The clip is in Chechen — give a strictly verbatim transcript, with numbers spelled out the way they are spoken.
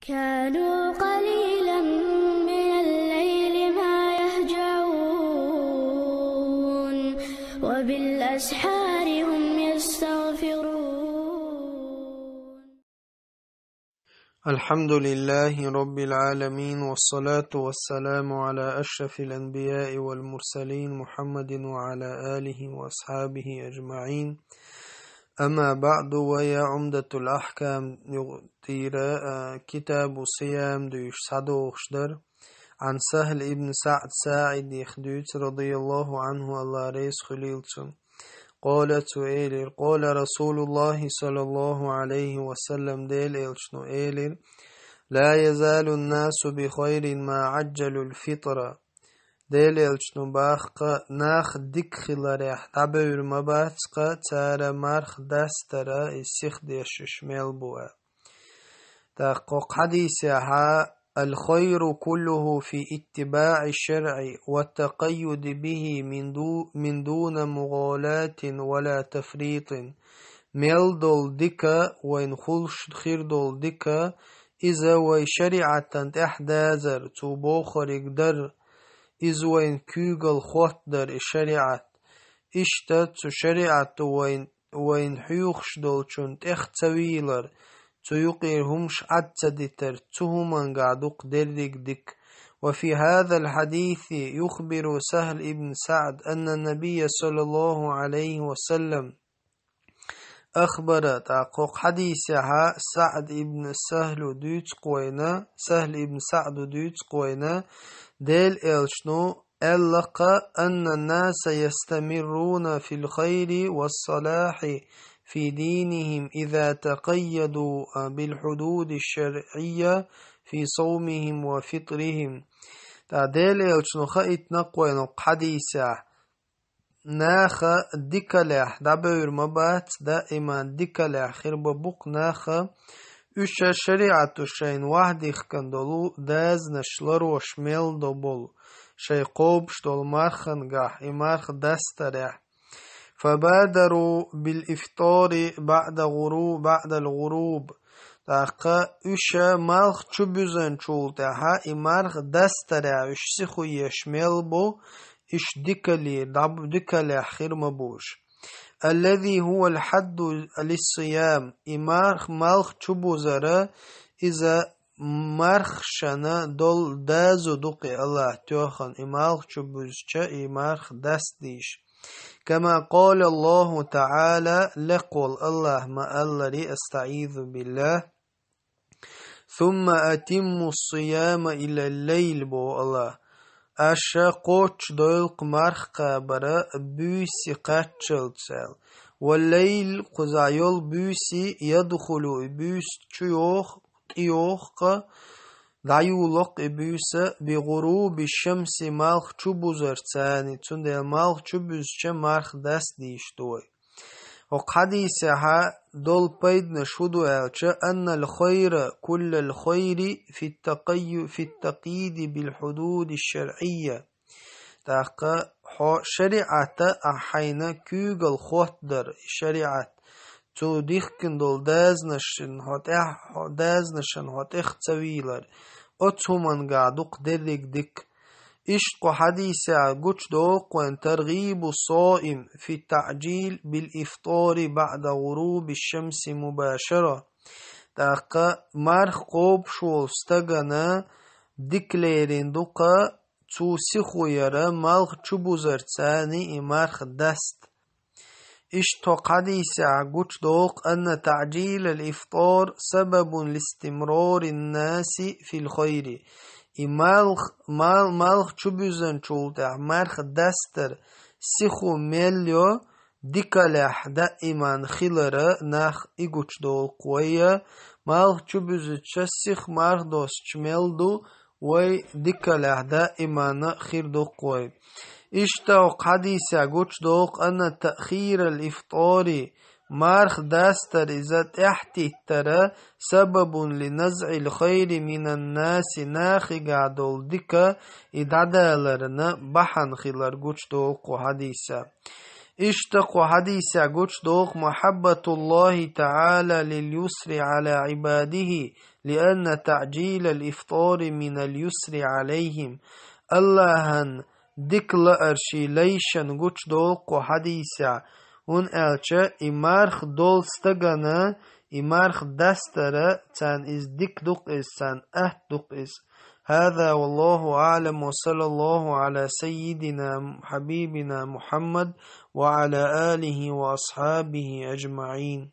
كانوا قليلا من الليل ما يهجعون، وبالأسحار هم يستغفرون. الحمد لله رب العالمين، والصلاة والسلام على أشرف الأنبياء والمرسلين محمد وعلى آله وأصحابه أجمعين. أما بعد، ويا عمدة الأحكام يغتير، آه، كتاب الصيام دوش صدوخش در. عن سهل ابن سعد ساعد يخدوت رضي الله عنه، الله ريس خليلتون. قال تؤيلر، قال رسول الله صلى الله عليه وسلم ديل إلشنو إيلر: لا يزال الناس بخير ما عجلوا الفطر. Дела элчано баха, нах дика хиларехь дӀабевр ма бац, цара марх дастара и сихдешаш мел бу. ТӀаккха кху хьадисехьа: الخير كله في اتباع الشرع والتقيد به من دو-، من دون مغالاة ولا تفريط. Мел долу дика, вайн хулш хир долу дика, иза вай шариӀатан тӀехь дазар, цу бохуриг дар, иза вайн куьйгал хоттадар и шариӀат. Иштта цу шариӀато вайн, вайн хьоьхуш долчун тӀех ца вийлар, цу юкъера хӀумаш Ӏад ца дитар, цу хӀуманга дукха дерриг дика. وفي هذا الحديث يخبر سهل بن سعد أن النبي صلى الله عليه وسلم أخبر, тӀаккха кху хьадисехьа СаӀд ибн Сахьлу дуьйцу кхойна, Сахьл ибн СаӀду дуьйцу кхойна, Дела элчано аьлла-кха: أن الناس يستمرون في الخير والصلاح في دينهم إذا تقيدوا بالحدود الشرعية في صومهم وفطرهم. ТӀаккха Дела элчано хаийтина кхойна кху хьадисехь: наха дикалехь дӀабевр ма бац, даиман дикалехь хир бан бу-кх наха, уьш шариӀато шайна вахдихкан долу дазанаш ларош мел до болу, шайн кхобуш долу мархангахь и марх дастарехь. فبادروا بالإفطار بعد غرو-، بعد الغروب. ТӀаккха уьш малх чубуьзанчул тӀаьхьа и марх дастарехь уьш сихуеш мел бу, уьш дикале, дӀаб-, дикалехь хир ма бу уьш. الذي هو الحد للصيام. И марх, малх чубузара, иза мархашна долу даза ду-кх и Аллахь тоьхна, и малх чубуьзча, и марх дастийша. كما قال الله تعالى, лекха волу Аллахь ма-аллара, أستعيذ بالله: ثم أتموا الصيام إلى الليل, боху Аллахь. Аша кхоччуш дойла-кх марх кхабар буьйса кхаччалц аьлла. والليل, кхузахь йолу буьйса, يدخل, и буьйса чуйоху, тӀейоху-кх, дӀайолу-кх и буьйса, بغروب الشمس, малх чубузарца, цундела малх чубуьзча марх дастийша ду вай. ХӀокху хьадисехьа долу пайданаш хӀун ду аьлча: أن الخير كل الخير في التقي-، في التقييد بالحدود الشرعية. ТӀаккха хьо шариӀата ахь хьайна куьйгалла хоттадар, и шариӀат, цо дихкина долу дазанашна хьо тӀехь-, хьо дазанашна хьо тӀех ца вийлар, оцу хӀуманга дукха дерриг дика. Иштта кху хьадисехь гучудолу-кх вайн: ترغيب الصائم في التعجيل بالإفطار بعد غروب الشمس مباشرة. ТӀаккха марх кхобуш волу стагана дика лерина ду-кх цо сихо яр малх чубузарца и марх даста. Иштта хӀокху хьадисехь гучудолу-кх: أن تعجيل الإفطار سبب لاستمرار الناس في الخير. И малх, мал-, малх чубуьзанчул тӀаьхьа марх дастар сихо мел йо, дикалехь даиман хилар нах, и гучудолу-кх вай, малх чубуьзуча сиха марх достуш мел ду, вай дикалехь даиман хир ду-кх вай. Иштта хӀокху хьадисехь гучудолу-кх: أن تأخير الإفطار, марх дастар иза тӀаьхьатиттар, سبب لنزع الخير من الناس, нахигахь долу дика и дӀадаларна бахьана хилар гучудолу-кх кху хьадисехь. Иштта кху хьадисехь гучудолу محبة الله تعالى لليسر على عباده، لأن تعجيل الإفطار من اليسر عليهم. Аллахьан дика лаарш лайшна гучудолу кху хьадисехь, хӀунда аьлча и марха долу стагана и марха дастара царна иза дика ду-кх иза, царна атта ду-кх иза. هذا والله أعلم، وصلى الله على سيدنا حبيبنا محمد وعلى آله وأصحابه أجمعين.